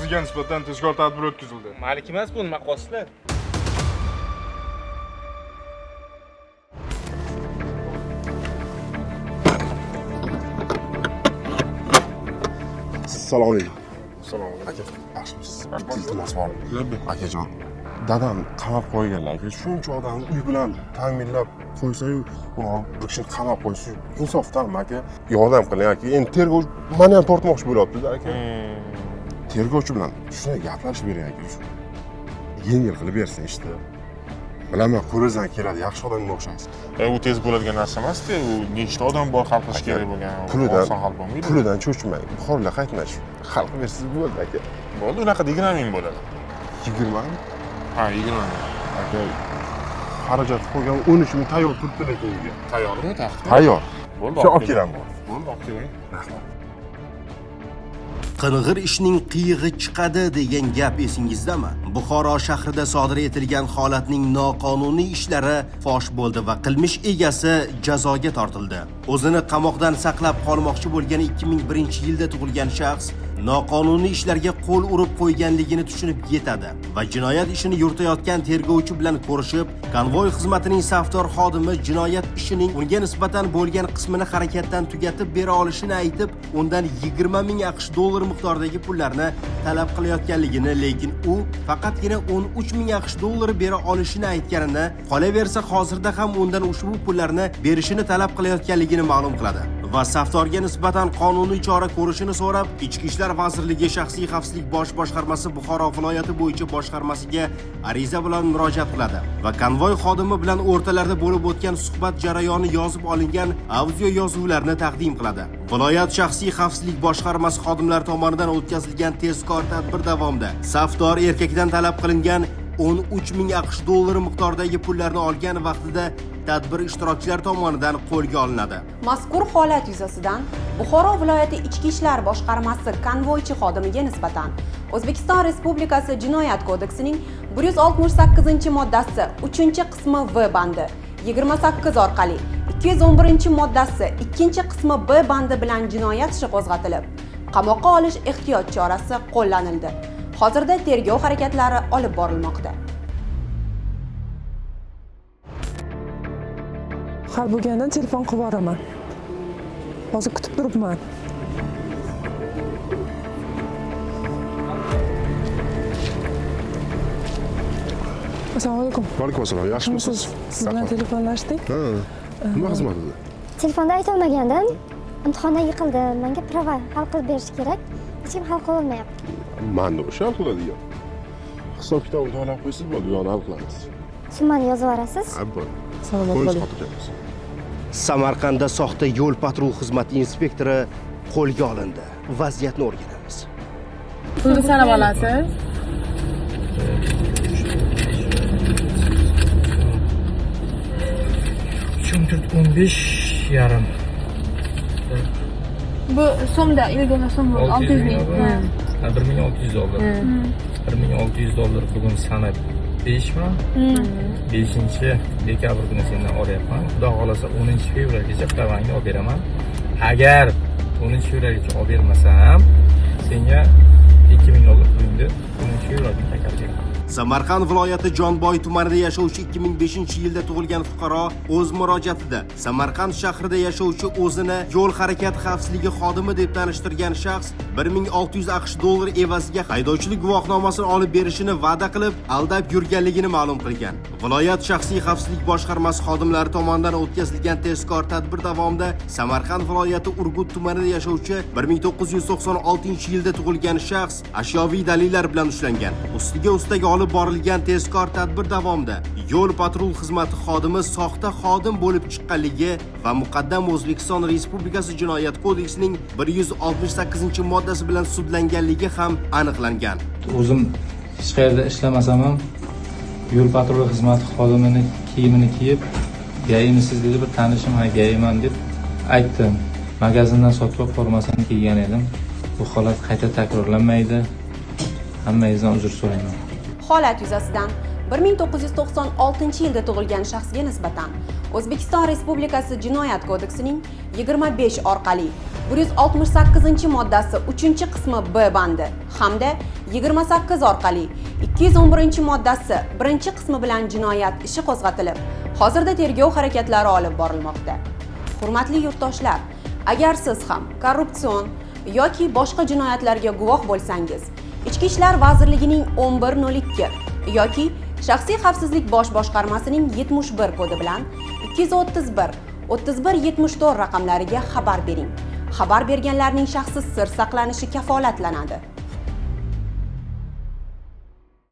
Sizga nisbatan tezkor tadbir o'tkazildi. Malik emas bu, nima qilyapsizlar? Assalomu alaykum. Assalomu alaykum. Aka, yaxshimisiz? Bitta iltimos bor. Akajon, dadam qamab qo'yganlar aka. Shuncha odamni uy bilan ta'minlab qo'ysa-yu, uni olib bir kishini qamab qo'ysa, insofdanmi aka? Yordam qiling aka. Endi tergov meni ham tortmoqchi bo'lyapti-da aka. Tergovchi bilan shunday gaplashib bering aka. Shu yengil qilib bersin ishni. Bilaman, qo'lingizdan keladi, yaxshi odamga o'xshaysiz. U tez bo'ladigan narsa emas-da, u nechta odam bor hal qilish kerak bo'lgan. Pulidan, Oson hal bo'lmaydi. Pulidan cho'chimang. Buxoroga qaytmang. Hal qilib bersangiz bo'ldi aka. Bo'ldi, unaqa 20 ming bo'ladi. 20 ming? Ha, 20 ming. Aka, xarajat qo'ygan 13 ming tayyor turibdi lekin uyga. Tayyormi taxmin? Tayyor. Bo'ldi, Shu olib olib kelaman. Bo'ldi, olib keling. Rahmat. Qing'ir ishning qiyig'i chiqadi degan gap esingizdami? Buxoro shahrida sodir etilgan holatning noqonuniy ishlari fosh bo'ldi va qilmish egasi jazoga tortildi. O'zini qamoqdan saqlab qolmoqchi bo'lgan 2001-yilda tug'ilgan shaxs noqonuniy ishlarga qo'l urib qo'yganligini tushunib yetadi va jinoyat ishini yuritayotgan tergovchi bilan ko'rishib, konvoy xizmatining safdor xodimi jinoyat ishining unga nisbatan bo'lgan qismini harakatdan tugatib bera olishini aytib, undan 20 ming AQSh dollari miqdoridagi pullarni talab qilayotganligini, lekin u faqatgina 13 ming AQSh dollari bera olishini aytganini, qolaversa hozirda ham undan ushbu pullarni berishini talab qilayotganligini ma'lum qiladi va safdorga nisbatan qonuniy chora ko'rishini so'rab, Ichki ishlar vazirligi shaxsiy xavfsizlik bosh boshqarmasi Buxoro viloyati bo'yicha boshqarmasiga ariza bilan murojaat qiladi va konvoy xodimi bilan o'rtalarida bo'lib o'tgan suhbat jarayoni yozib olingan audio yozuvlarni taqdim qiladi. Viloyat shaxsiy xavfsizlik boshqarmasi xodimlari tomonidan o'tkazilgan tezkor tadbir davomida safdor erkakdan talab qilingan 13 ming AQSh dollari miqdoridagi pullarni olgan vaqtida tadbir ishtirokchilari tomonidan qo'lga olinadi. Mazkur holat yuzasidan Buxoro viloyati Ichki ishlar boshqarmasi konvoychi xodimiga nisbatan O'zbekiston Respublikasi Jinoyat kodeksining 168-moddasi 3-qismi V bandi 28 orqali 211-moddasi 2-qismi B bandi bilan jinoyat ishi qo'zg'atilib, qamoqqa olish ehtiyot chorasi qo'llanildi. Hozirda tergov harakatlari olib borilmoqda. Hal bo'lgandan telefon qilib yuboraman. Hozir kutib turibman. Assalomu alaykum. Va alaykum assalom. Yaxshimisiz? Siz bilan telefonlashdik. Ha. Nima xizmat edi? Telefonda aytolmagandim. Imtihonda yiqildim. Menga prava hal qilib berish kerak. Hech kim hal qila olmayapti. Manda o'sha hal qiladigan. Hisob kitobini to'lab qo'ysangiz bo'ldi, u yoqni hal qilamiz. Summani yozib yuborasiz. Ha, bo'ldi. Salomat Qo'yingiz bo'ling. xotirjam bo'lsin. Samarqandda soxta yo'l patrul xizmati inspektori qo'lga olindi. Vaziyatni o'rganamiz. Pulni sanab olasiz. To'rt, 15 yarim. Bu so'mda, 50 so'm bo'ldi, 600 ming. Ha. Ha, 1600 dollar. 1600 dollar bugun sanab 5mi? 5 dekabr kuni sendan olyapman. Xudo xohlasa 10 fevralgacha pravangni olib beraman. Agar 10 fevralgacha olib bermasam, senga 2000 dollar pulingni 10 fevral kuni qaytarib beraman. Samarqand viloyati Jonboy tumanida yashovchi 2005-yilda tug'ilgan fuqaro o'z murojaatida Samarqand shahrida yashovchi o'zini yo'l harakati xavfsizligi xodimi deb tanishtirgan shaxs 1600 AQSh dollari evaziga haydovchilik guvohnomasini olib berishini va'da qilib, aldab yurganligini ma'lum qilgan. Viloyat shaxsiy xavfsizlik boshqarmasi xodimlari tomonidan o'tkazilgan tezkor tadbir davomida Samarqand viloyati Urgut tumanida yashovchi 1996-yilda tug'ilgan shaxs ashyoviy dalillar bilan ushlangan. Ustiga ustaga olib borilgan tezkor tadbir davomida yo'l patrul xizmati xodimi soxta xodim bo'lib chiqqanligi va muqaddam O'zbekiston Respublikasi Jinoyat kodeksining 168-moddasi bilan sudlanganligi ham aniqlangan. O'zim hech qayerda ishlamasam ham yo'l patrul xizmati xodimini kiyimini kiyib, "Gayimisiz?" dedi bir tanishim, "Ha, gayiman" deb aytdim. Magazindan sotib formasini kiygan edim. Bu holat qayta takrorlanmaydi. Hammangizdan uzr so'rayman. Holat yuzasidan 1996-yilda tug'ilgan shaxsga nisbatan O'zbekiston Respublikasi Jinoyat kodeksining 25 orqali 168 moddasi 3 qismi B bandi hamda 28 orqali 211 moddasi 1 qismi bilan jinoyat ishi qo'zg'atilib, hozirda tergov harakatlari olib borilmoqda. Hurmatli yurtdoshlar, agar siz ham korrupsion yoki boshqa jinoyatlarga guvoh bo'lsangiz, Ichki ishlar vazirligining 1102 yoki Shaxsiy xavfsizlik bosh boshqarmasining 71 kodi bilan 231 31 74 raqamlariga xabar bering. Xabar berganlarning shaxsi sir saqlanishi kafolatlanadi.